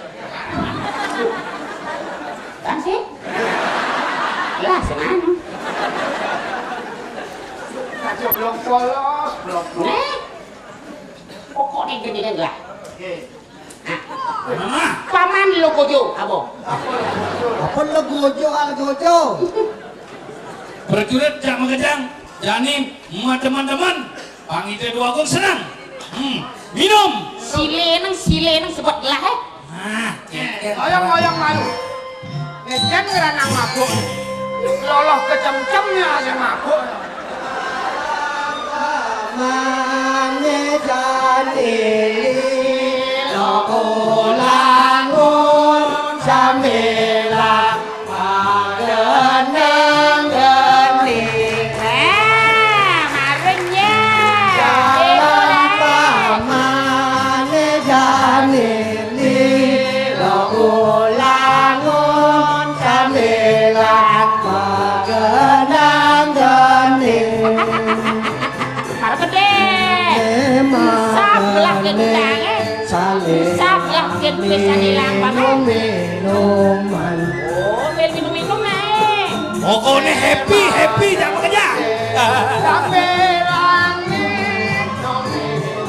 Kan sih? Lah, semana? Aja blok polos, blok polos. Nih. Pokoknya gendingan gelah. Oke. Nah. Paman lo kojo, apa? Apa lo gojo, al gojo? Prajurit jak makejang, jani teman-teman. Pangité Déwa Agung seneng. Hmm, minum. Silé nang, silé nang sebut lah, eh. Ah, ngoyong-ngoyong malu. Ngecen ngeranang mabuk. Loloh kecem-cemnya aja mabuk. Mane jani lilo ulangun samila Pagenang geni. Eh, marenya. Jalan pamane jani lilo ulangun sambilan pagenang geni. Karo gedhe. Sap lah gendang, eh. Sap lah gendang, sap lah gendang, sap lah gendang, sap lah gendang. Minuman. Oh, sambil minum-minum ae. Pokoknya happy, happy, jangan kerja. Sambil minum.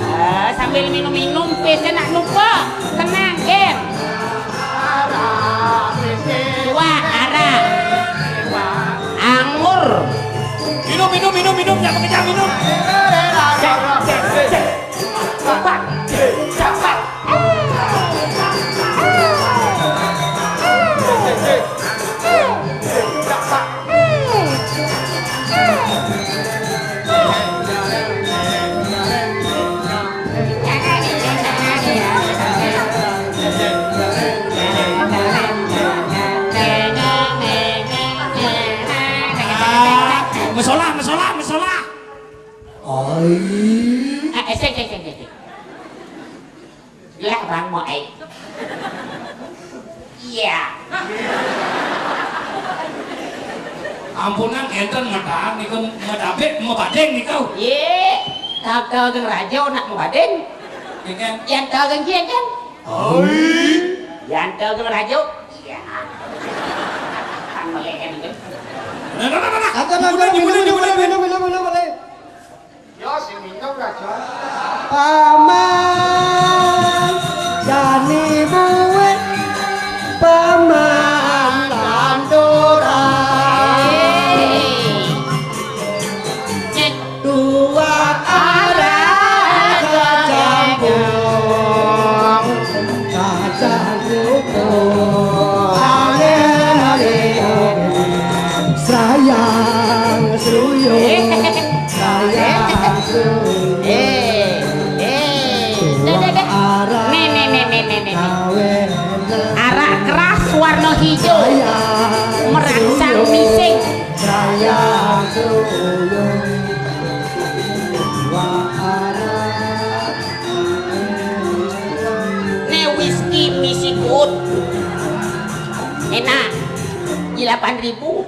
Eh, sambil minum-minum, pesen nak lupa. Tenang, Ger. Wah, arak. Anggur. Minum, minum, minum, minum, jangan kerja, minum. Cek, cek, cek. Mesolah, mesolah, mesolah. Oi. Eh, eh, sik, sik, sik, sik. Lah, Bang Moek. Iya. Ampunang, enten medal niku, medabik, mebading niku. Ye, kagak geng raja nak mebading. Yan to kan kiye kan? Oi. Yan to kan rajo. Iya. Kan melek kan itu. Nah, nah, nah, nah, nah. Atur, atur, atur, atur, atur, atur, atur. Yo, sing minum, Rajo. Paman, jani buwe, paman landuran. Dua arah kacampur, kacang kuku, ale-ale, sayang suyung, sayang suyung. Eh, eh, dah, dah, dah. Nih, nih, nih, nih, nih, nih. Arak keras warna hijau. Merangsang mising. Nih whisky misi kuut. Enak. Delapan ribu.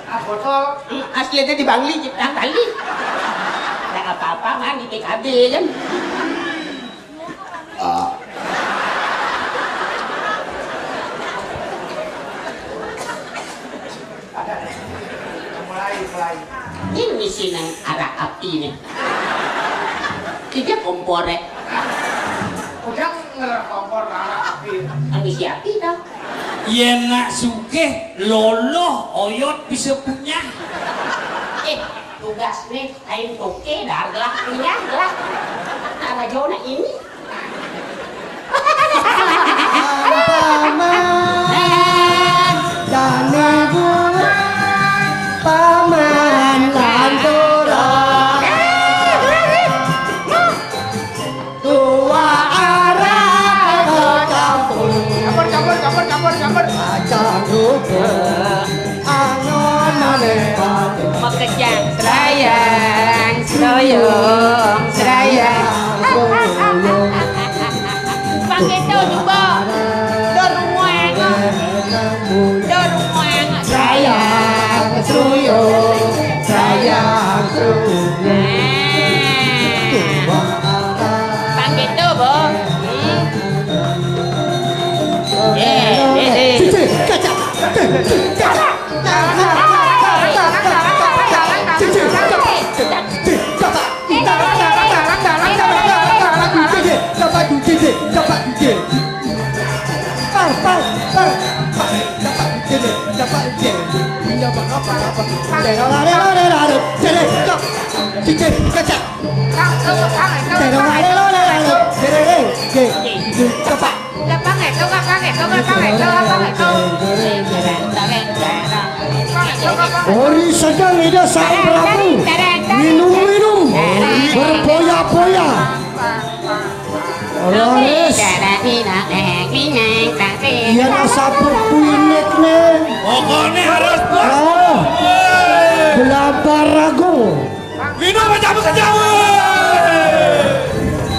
Ah, botol. Asli aja di Bangli, kita kali. Nggak apa-apa, kan, di P K B, kan. Ah. Mulai, mulai. Ini sih nang arah api nih. Tiga kompor ya. Udah ngerah kompor arah api. Anu si api dah. Yen nak sugih, loloh, oyot bisa punya. Eh, tugas nih, lain toke, dah gelah punya, gelah. Apa jona ini? Paman, jani buwe, paman landuran. Dua arah kacampur. Campur, campur, campur, campur, campur. Kacang kuku. Angon maneh ati. Makejang serayang, seroyong serayang. Pang gitu, coba. Dorong weng. Dorong weng. Sayang, seroyong, sayang, seroyong. Nah. Pang gitu, Bo. Hmm. Eh, eh, eh. Cici, kaca. Cici, kaca. Cici, kaca. Cici, kaca. Cici, kaca. Cici, kaca. Cici, kaca. Pang, pang, pang. Dapat cici, dapat cici. Punya apa, apa, apa. Cici, kaca. Cici, kaca. Terong ale lo le lo. Tereng, eh, eh, eh, cepat. Ori sedang ida Sang Prabu minum-minum berpoya-poya. Laris. Yen asapur kuinik ne. Pokoknya harus. Oh. Belabar aku. Minum aja, bukan jauh.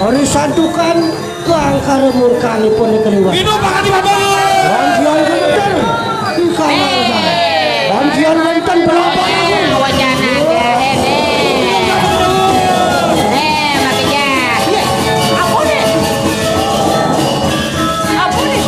Hari santukan kang karo murkanipun keliwat. Minum, Pak Kati Bapak. Panjian wonten di kamar. Panjian wonten berapa? Wacana jahe nih. Eh, Mak Ijah. Apa nih? Apa nih?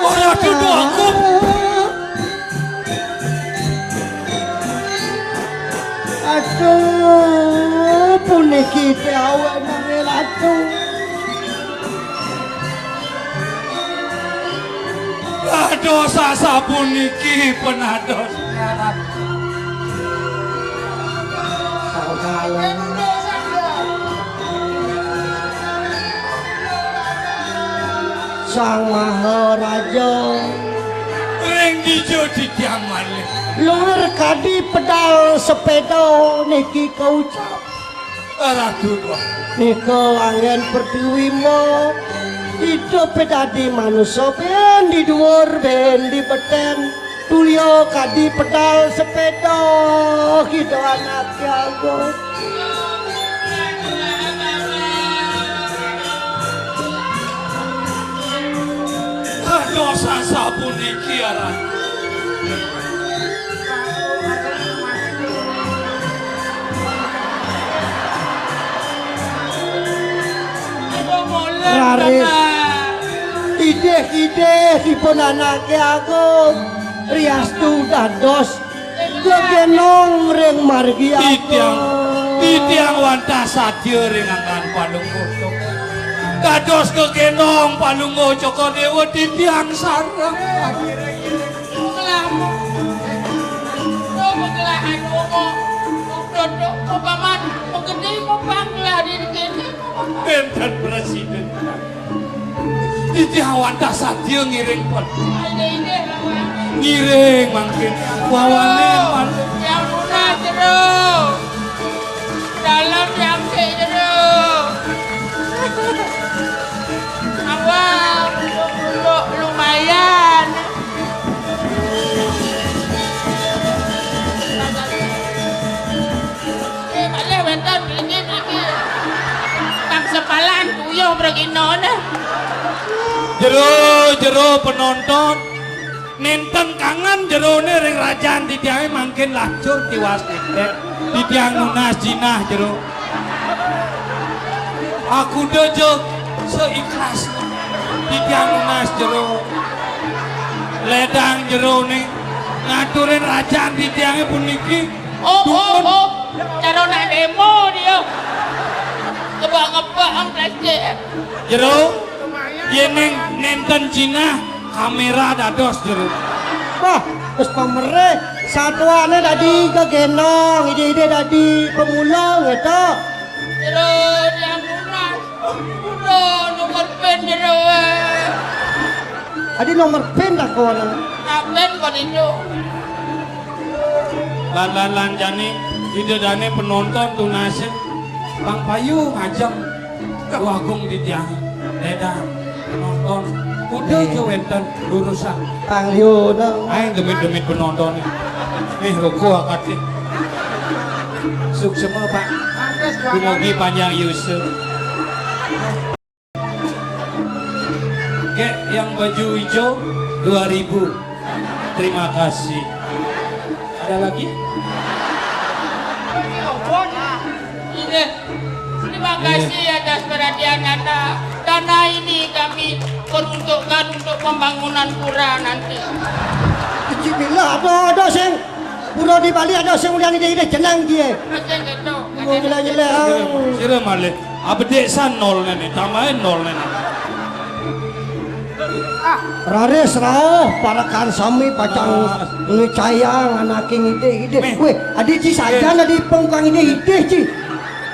Ora duduk aku. Aduh, puniki awak nang ratu. Dados sasapuniki penados. Sang Maharaja. Ring dija titiang malih. Luir kadi pedal sepeda niki kaucap. Ratu. Nika anggén pertiwi mo. Idup dadi manusa bén di duur, bén di betén. Tulia kadi pedal sepeda, kita anaké agung. Dados sasapuniki aran. Raris idih-idih ipun anaké agung, riastu dados gegénong ring margi agung. Titiang, titiang wantah satia ring anggan Palungguh Cokor. Dados gegénong Palungguh Cokor Déwa titiang sareng. Nglamuk. Tuh, pagelahan umum. Tuh, tuh, tuh, paman, pagedé, papang, gelah di kéné, paman. Wénten presiden. Titiang wantah satia ngiring pun. Ada ide, lawan. Ngiring mangkin. Wawanin, Pan. Yang lunas, Jero. Dalam yang sik, Jero. Awal, lu-, lumayan. Eh, malih wénten mriki, mriki. Pang sepalan tuyuh mrikinané. Jero, jero penonton. Nénten kangen jeroné ring rajan titiangé mangkin lacur tiwas nénten. Titiang nunas jinah jero. Aku dejo seikhlas. Titiang nunas jero. Ledang jeroné ngaturin rajan titiangé puniki. Oh, oh, dumun. Oh. Cara nak demo dia. Ngebak-ngebak ang plastik. Jero, yéning nénten jinah, kaméra dados jero. Wah, wis pamerih. Satuané dadi gegénong, idih-idih dadi pemulung, gitu. Jero, yang lunas. Udah, nomor pin jero, eh. Adi nomor pin tak kawan. Nah, pin kok itu. Lan, lan, lan, jani, ida dané penonton tunasin. Bang Payu ngajeng. Wah, Agung di tiang. Ledang, penonton. Kuda aja wénten, lurusan. Pang Liu, no. Ayo, demit-demit penonton. Nih, rokok akadé. Suksema, Pak. Dumugi panjang yuswa. Kek yang baju hijau, dua ribu. Terima kasih. Ada lagi? Ini, terima kasih atas perhatian Anda. Dana ini kami peruntukkan untuk pembangunan pura nanti. Kecil bila ada, ada sing pura di Bali, ada sing ulian idih-idih jenang dia. Macam gitu. Gila-gila. Sira malih. Abedik san nol néné, tambahin nol néné. Raris rauh, parekan sami pacang ngicayang anaké ngidih-idih. Méh. Wéh, adi ci sajan adi pengkang idih-idih ci.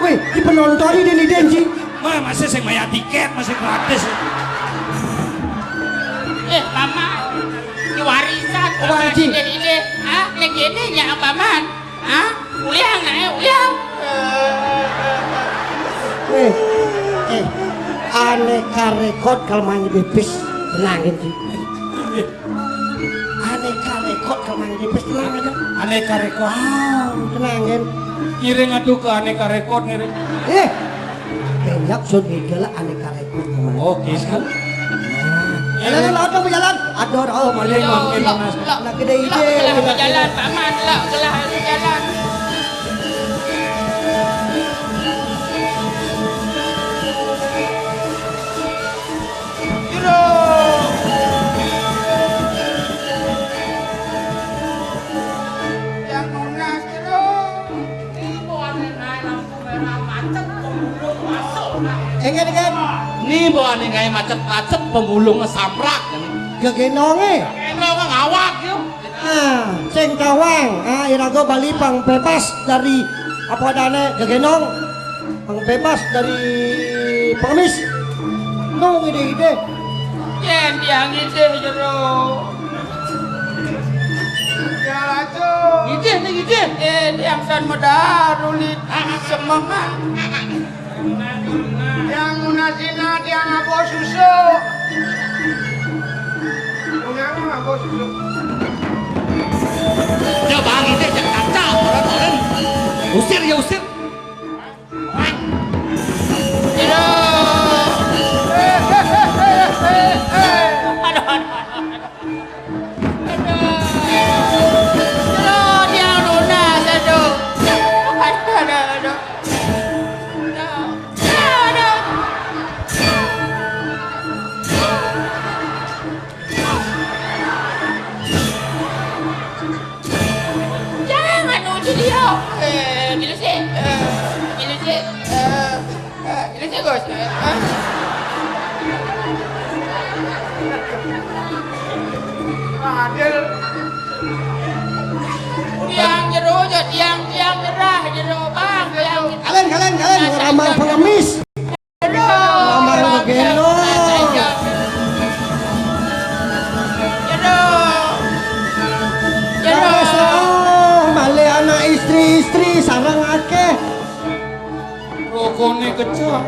Wéh, ci penonton idih-idih ci. Mah, masih sing mayar tiket, masih gratis. Eh, Paman, ini warisan, Paman, ci. Idih-idih. Ah, nek ini ya, Paman. Hah? Uliang, eh, uliang. Eh, eh, Aneka Rekod kalau main di bis, tenangin sih. Aneka Rekod kalau main di bis, tenang aja. Aneka Rekod. Ah, tenangin. Ngiring atuh ke Aneka Rekod, ngiring. Eh, Kenyak sun migel ane kareku. Oke, siap. Jalan, lawan dong berjalan. Aduh, oh, maling. Yo, makin lo, panas. Lo, anak gede lo ide, gelah gede berjalan, ide. Paman, lo gelah berjalan. Jero. Yang nunas, jero. Ini bawa lampu merah macet, pemulung masuk. Enggak, enggak. Ini bawa nih kayak macet-macet, pemulung ngesaprak. Gegenonge. Gegenonge ngawak, yuk. Ah, sing tawang, ah, iraga bali pang bebas dari apa adane gegenong, pang bebas dari pengemis. No ngide-ngide. Yen tiang ngide jero. Ya, laju. Ngide nih, ngide. Eh, tiang san medaru lit semengan. Yang munasina dia ngabo susu. Punya apa ngabo susu? Ya, Bang, ini jangan kacau, orang-orang. Usir, ya, usir. Aduh, aduh, aduh. Aduh, dia lunas, aduh. Aduh, aduh, aduh. Aduh, aduh. Jangan uji dia. Eh, gila sih. Eh, gila sih. Eh, eh, gila sih, Bos. Eh, eh. Adil. Tiang jero, jo, tiang, tiang jerah, jero, Bang. Tiang. Kalian, kalian, kalian, ramal pengemis. Aduh, aman begini. Aduh. Aduh. Aduh. Male anak istri-istri sareng akeh. Rokone kecak.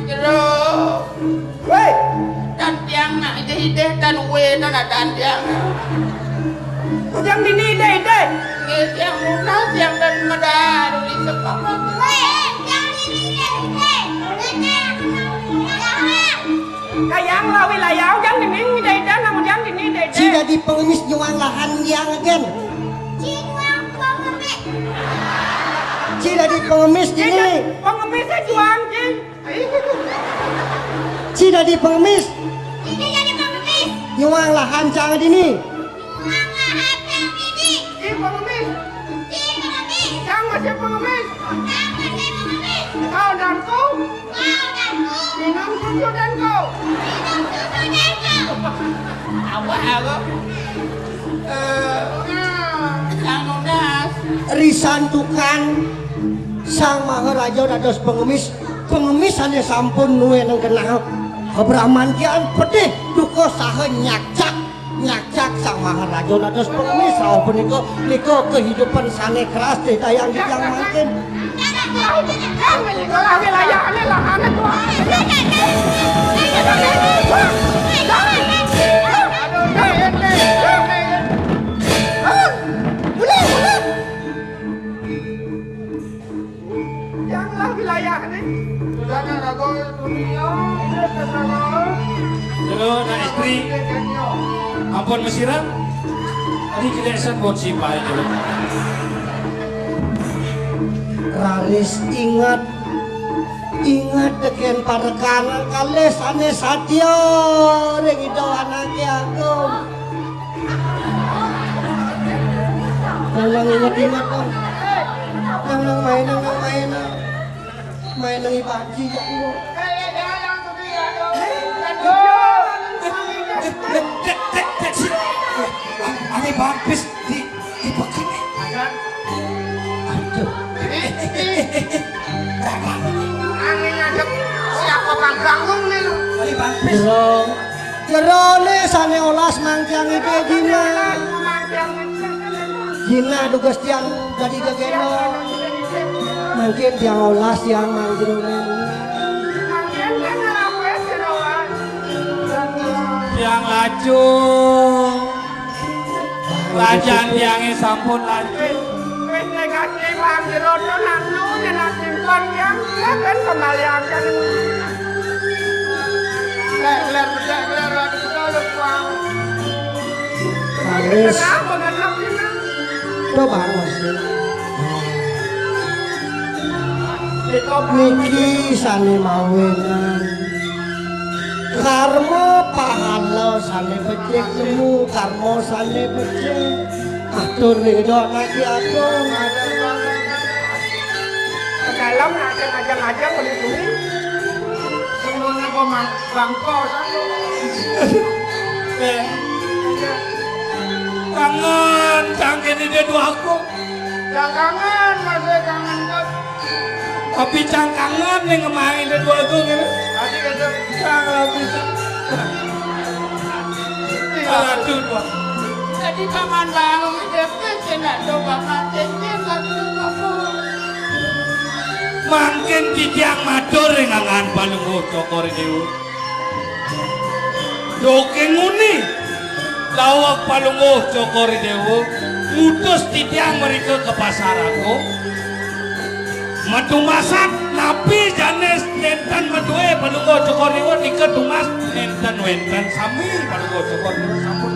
Jero. Woi. Tan tiang nak idih-idih, tan we, tan atan tiang. Tiang dini idih-idih. Nggih, tiang munah, tiang tan medal, di sekolah. Woi, tiang dini idih-idih. Kayang lawi layau, jang dini idih-idih, namun jang dini idih-idih. Ci dadi pengemis nyuang lahan jang agen. Ci nyuang pengemis. Ci dadi pengemis dini. Pengemis juang, Ci. Ci dadi pengemis. Ci dadi pengemis. Nyuang lahan cang dini. Nyuang lahan cang dini. Ci pengemis. Ci pengemis. Cang masih pengemis. Cang masih pengemis. Kau danku. Kau danku. Minum susu danku. Minum susu danku. Awak aku. Eh, yang nunas. Risantukan Sang Maharaja dados pengemis. Pengemis ane sampun nueneng kenal. Bramantian pedih duka saha nyakcak, nyakcak Sang Maharaja dados pengemis. Rauh punika, nika kehidupan sane keras titayang titiang mangkin. Wilayahane lahane tuan. Mulai, mulai. Janganlah wilayah ni. Jangan ragu dunia. Terus nak istri. Ampun mesira. Tadi kelesan buat si baik dulu. Raris ingat, ingat teken parekanan kalih sane satia ring Ida Anake Agung. Nang inget-inget, Bang. Nang, nang main, nang, nang main. Main nang ibaji, ya Allah. Ane bampis di, di begini. Aduh. Ane ngadep siapa panggung nih lu? Ane bampis. Jero. Jerone sane olas mangkiang ide jina. Jina dugas tiang Dadi gegena. Mangkin tiang olas tiang manjroning. Tiang lacur. Rajan tiangé sampun lacur. Wis negatif manjro to nanu nyenatimpan tiang. Silakan kembaliaken. Ler, ler, becek, ler, waduh, becek, ler, wah. Wis. Kenapa ngenep ini? Coba, Mas. Niki sané mawinan. Karma pahala sané becik nemu, karma sané becik. Atur ring dok naki atur. Ke dalam, ngajeng-ngajeng, ngajeng, beli bumi. Semuanya kok mang-, bangkos aku. Eh. Kangen, kangen ini dua aku. Ya kangen, masih kangen, Kot. Tapi cang kangen ning ngemain dua tuh gitu. Tadi kata cang lagi. Aduh, Pak. Jadi paman bangun, dia kena coba mati, dia nggak bisa apa. Mangkin titiang matur ring angan Palungguh Cokor Dewa. Duké nguni, daweg Palungguh Cokor Déwa ngutus titiang mrika ka Pasar Agung. Matumasan napi jane nénten madué Palungguh Cokor Déwa nika tumas nénten wénten sami Palungguh Cokor Déwa sampun.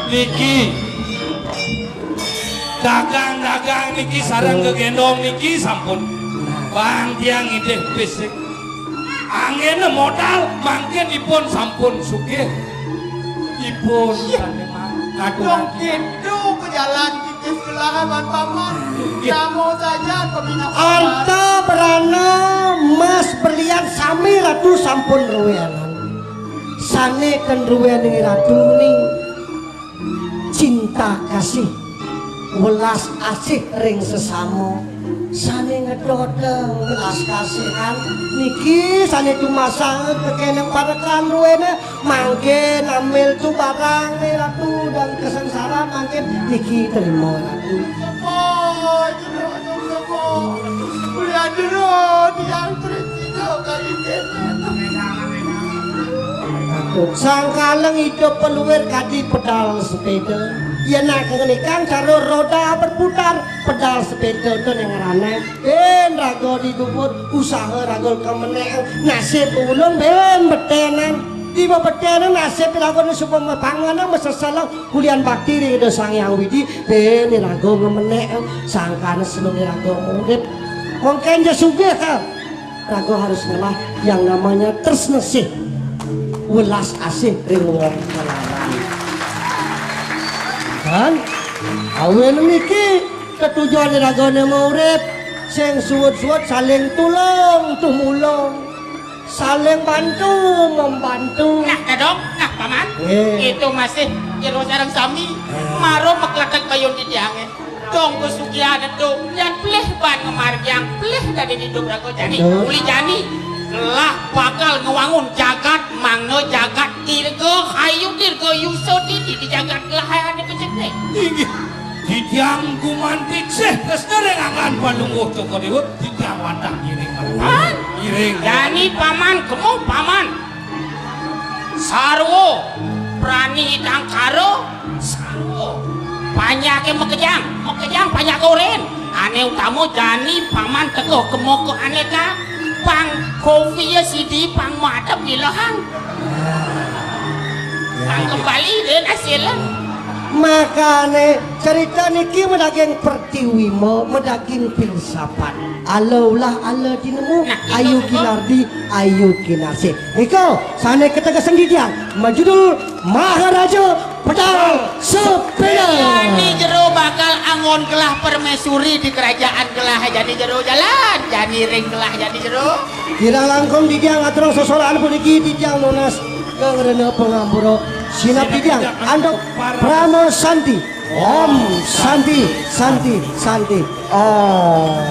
Niki dagang-dagang niki sareng gegendong niki sampun. Bang tiang idih fisik. Anggéna modal mangkin ipun sampun sugih. Ipun iya. Kadung gitu ke jalan titis kelahaban paman. Iya. Kamu saja pembina paman. Arta berana emas berlian sami ratu sampun ruwenan. Sané ten ruwening ratu ning cinta kasih, welas asih ring sesama, sané ngedoteng welas kasihan niki sané tumasang tekeneng parekan ruwene, mangkin ambil tu barang né ratu dan kesengsaraan mangkin niki terima ratu. Sepo, jero, sepo. Kuliah jero, tiang terus. Sangkaning idup peluir kadi pedal sepeda. Yén nak ngenikang cara roda berputar, pedal sepeda to ning ngrane. Ben raga didubur, usaha raga kemenek, nasib ulung ben betenan. Tiba betenan nasib raga suba mapanganan maseselang, kulian bakti ring Ida Sang Hyang Widi, ben raga ngemenek, sangkaning seneng raga urip. Mungkin ja sugih, ha. Raga harus ngelah yang namanya tresna sih. Welas asih ring wong kelawan. Kan? Awin niki ketujuan ragane mau urip sing suwut-suwut saling tulung tumulung, saling bantu membantu. Nah, Dadong, nah, Paman. Nggih. Itu masih jero sareng sami. Nggih. Maro mekletek bayun titiange. Dong pesugihan ento, yan pelih ban ngemargiang, pelih dadi idup raga jani. Betul. Uli jani, gelah bakal ngewangun jagat, mangda jagat dirga, hayu dirga, yusa didi di jagat gelah ane becikne. Inggih. Titiang gumanti sih tresna ring angan Palungguh Cokor Déwa, titiang wantah ngiring. Paman. Ngiring. Jani Paman, kemu Paman. Sarwa, prani tangkara, sarwa. Panjake makejang, makejang panjake oren. Ane utama jani Paman teka kema ka aneka. Pang kopi ya sidi, pang madep ilehang. Pang kembali den hasilnya. Makane cerita niki madaging pertiwima, madaging filsafat. Ala ulah ala tinemu, nah, itu ayu juga. Kinardi, ayu kinasih. Nika sane kategesang titiang, majudul Maharaja Pedal Sepeda. Jani jero bakal anggon gelah permaisuri di kerajaan gelah jani jero jalan, jani ring gelah jani jero. Kirang langkung titiang aturang sesoraan puniki titiang nunas kangrena pangampura. Sineb titiang antuk Parama Santi. Om Santi, Santi, Santi. Om.